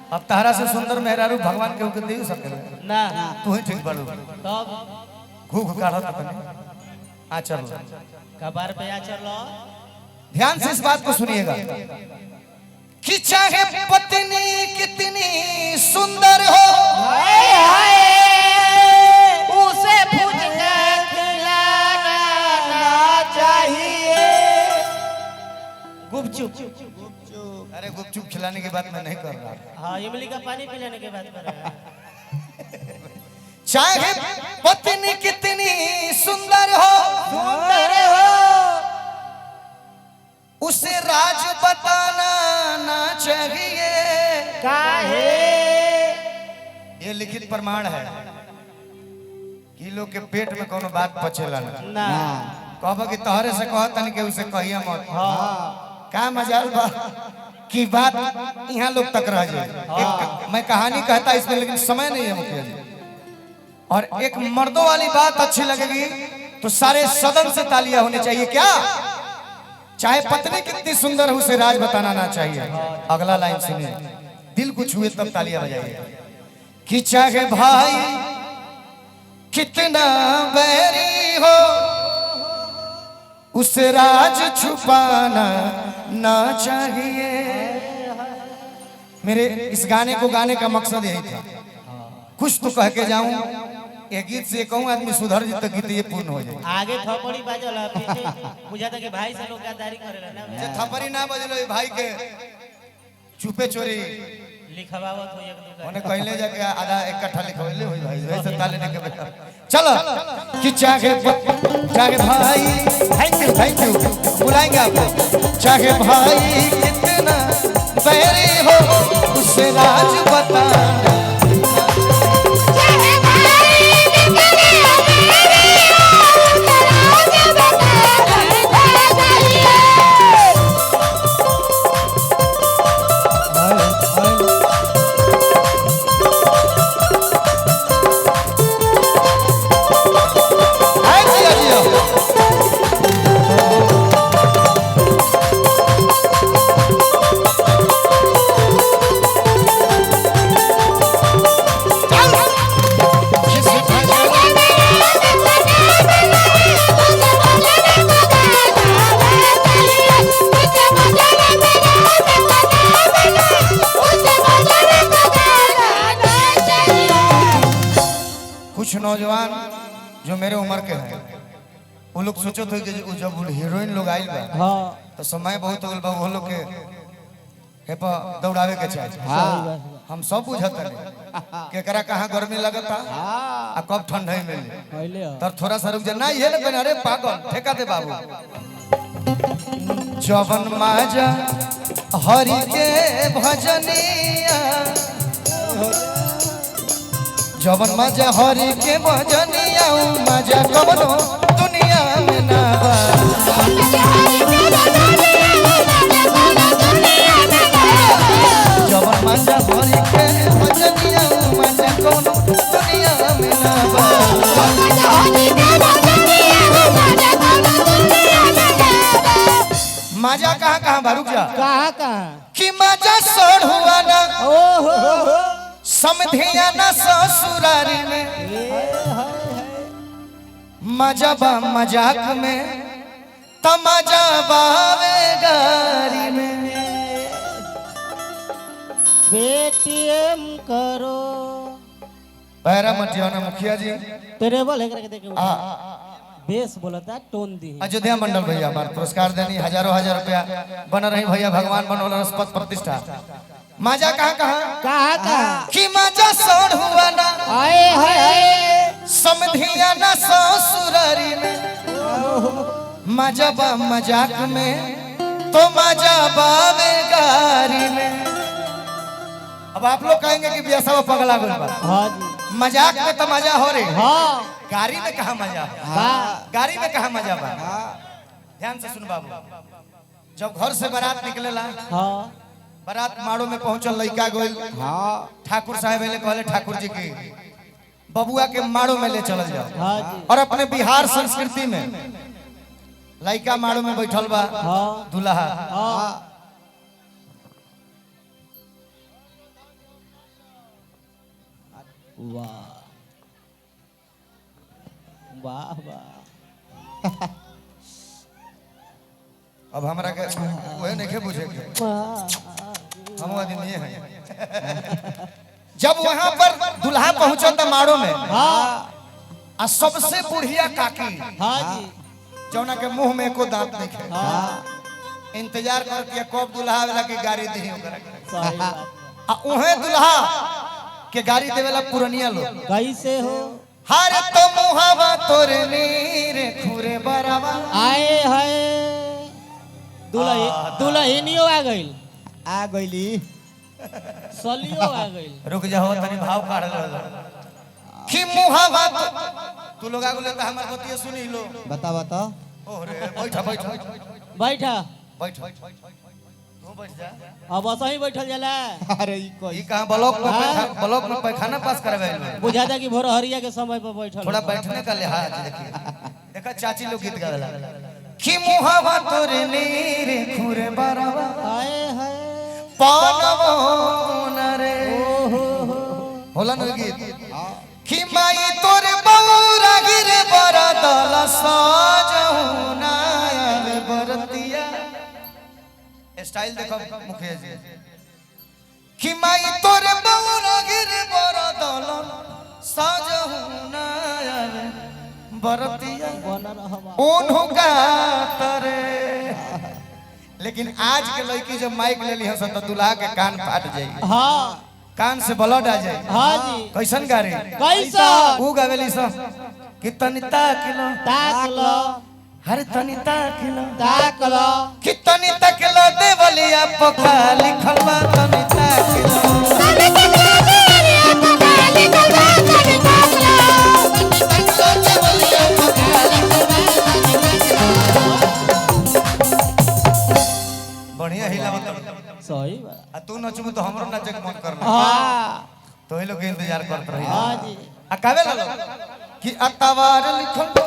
अब तहरा से सुंदर मेहरारू भगवान के के दे सकेला? ना। तू ही ठीक बाड़ू। तब। घूघ काढ़त तनी आ चल। कबार पे आ चलो। ध्यान से इस बात को सुनिएगा कि चाहे पत्नी कितनी सुंदर हो, उसे फुचका खिलाना ना चाहिए। गुपचुप। अरे, गुपचुप खिलाने की बात मैं नहीं कर रहा। हाँ, इमली का पानी पिलाने की बात कर रहे हैं। चाहे पत्नी कितनी सुंदर हो, सुंदर हो, उसे राज बताना ना चाहिए। काहे? ये लिखित प्रमाण है कि लोग के पेट में कोनो बात पचेला ना। ना। कहब कि तोहरे से कह तनी के उसे कहिया मत। का मजाल बा कि बात यहाँ लोग तक रह जाए। एक मैं कहानी कहता इसमें, लेकिन समय नहीं है मुखिया जी। और एक मर्दों वाली बात अच्छी लगेगी तो सारे सदन से तालियां होनी चाहिए। क्या चाहे पत्नी कितनी सुंदर हो, उसे राज बताना ना चाहिए। अगला लाइन सुनिए, दिल को छुए तब तालियां बजाइए कि चाहे भाई कितना बैरी हो, उसे राज छुपाना ना चाहिए। मेरे इस गाने को गाने का मकसद यही था, कुछ तो कह के जाऊं। ये गीत से कहूं आदमी सुधर जी तो गीत ये पूर्ण हो जाए। आगे थपड़ी बाजल है, पीछे बुझाता कि भाई से लोग गद्दारी करेला ना। जे थपरी ना बजलो, ये भाई के चुपे चोरी लिखवावत हो एक दू। उन्हें कहले जाके आधा एक कट्ठा लिखवले होई भाई, वैसे ताले लेके बैठा। चलो कि चाहे चाहे भाई, thank you, thank you, बुलाएंगे आपको। चाहे भाई कितना बैरी हो, उसे राज बताना। चाहे भाई कितने बैरी हो, राज बताना चाहिए। हाय जिया जिया। चल। जिस भजन कुछ नौजवान जो मेरे उम्र के हैं, वो लोग सोचो थे कि जब हीरोइन लोग आइल बा तो समय बहुत हो गइल बा, वो लोग के हे पर दौड़ावे के चाही। हम सब बुझत हनी केकरा कहाँ गर्मी लगता आ कब ठंडा मिली। तर थोड़ा सा रुक जा ना, ये ना कहना, अरे पागल, ठेका दे बाबू। जवन माजा हरि के भजनिया, जवन मजा हरि के भजनिया, उ मजा कवनो दुनिया में ना बा। जवन मजा हरि के भजनिया, उ मजा कवनो दुनिया में ना बा। मजा कहाँ कहाँ बा? रुक जा। कहाँ कहाँ? कि मजा सढ़ुआ ना, ओहो। समधिया ना ससुरारी में, मजा बा मजाक में, तमाजा बावे गारी में। पेटीएम करो। पैरा मटियाना मुखिया जी। तेरे बोल एकरा के देखे। आ बेस बोलता टोन दी। अयोध्या मंडल भैया हमारे पुरस्कार देनी, हजारों हजार रुपया बन रही भैया, भगवान बनोल रसपत प्रतिष्ठा। मजा कहाँ कहाँ? कहाँ कहाँ? कि मजा सड़ हुआ ना, आए हाय हाय। समधिया ना ससुरारी में, मजा बा मजाक में तो मजा बावे गारी में। अब आप लोग कहेंगे कि बिया साहब पगला गइल बा। हाँ जी। मजाक में तो मजा हो रही, गाड़ी में कहाँ मजा? बा। गाड़ी में कहाँ मजा बा? ध्यान से सुन बाबू, जब घर से बारात निकलेला, बारात माड़ो में पहुंचल, लड़का गोइल, ठाकुर साहब एले, कहले ठाकुर जी की बबुआ के माड़ो में ले चलल जाओ। हाँ जी। और अपने बिहार संस्कृति में लड़का माड़ो में बैठल बा, दूल्हा। वाह वाह वाह। अब हमरा के ओहे नहीं बुझे के, हम आदमी हैं। जब वहां पर दुल्हा पहुंचा था माड़ो में, हाँ आ सबसे बुढ़िया काकी हाँ जी, जौना के मुंह में एको दांत नहीं है, हाँ इंतजार करती है कब दुल्हा वाला के गाड़ी दी ओकरा के। सही बात। आ उहे दुल्हा के गाड़ी देवेला पुरनिया लोग। कैसे हो? हर तो मुहावा तोरे नीर खुरे बरावा। आए हाय, दुल्ही दुल्हनियो आ गइल। आ गईली। सलियो आ गइल। रुक जाओ तनी भाव काढ़ लो कि मुहावा तू लोग आगु लेता हमर बतिया सुनी लो। बता बता। ओह रे बैठ बैठ बैठा बैठ, तू बैठ जा। अब असही बैठल जाला। अरे ई ई कोई कहां ब्लॉक में ब्लॉक में पैखाना पास करवाइल बा। बुझाता कि भोरहरिया के समय पर बैठल। थोड़ा बैठने का लिहाज देखिए। देखा चाची लोग गीत गावेला कि मुहावा तोरे नीर खुरे बरावा आए हाय, पानवो न रे। ओहो हो। होला न गीत कि माई तोरे बौरा गिरे बरदल साजहु ना आवे बरतिया। स्टाइल देखो मुखिया जी कि माई तोरे बौरा गिरे बरदल साजहु ना आवे बरतिया बनल हवा। उन्हु तरे। लेकिन आज के लड़की जब माइक ले ली हसन तो दुल्हा के कान फाट जाई, हाँ कान से ब्लड आ जाए। हाँ जी। कैसन गाड़ी कैसा? ऊ गावेली सब कि तनी ताकिलो ताक लो, हर तनी ताकिलो, ताक लो। कि तनी ताकिलो देवलिया पका लिखल बा तनी ताकिलो। बढ़िया हिला बता। सही बात। आ तू नचबू तो हमरो नचे के मन करना। हाँ तो ही लोग के इंतजार करत रही। हाँ जी। आ कावे ला कि अतवार लिखल बा।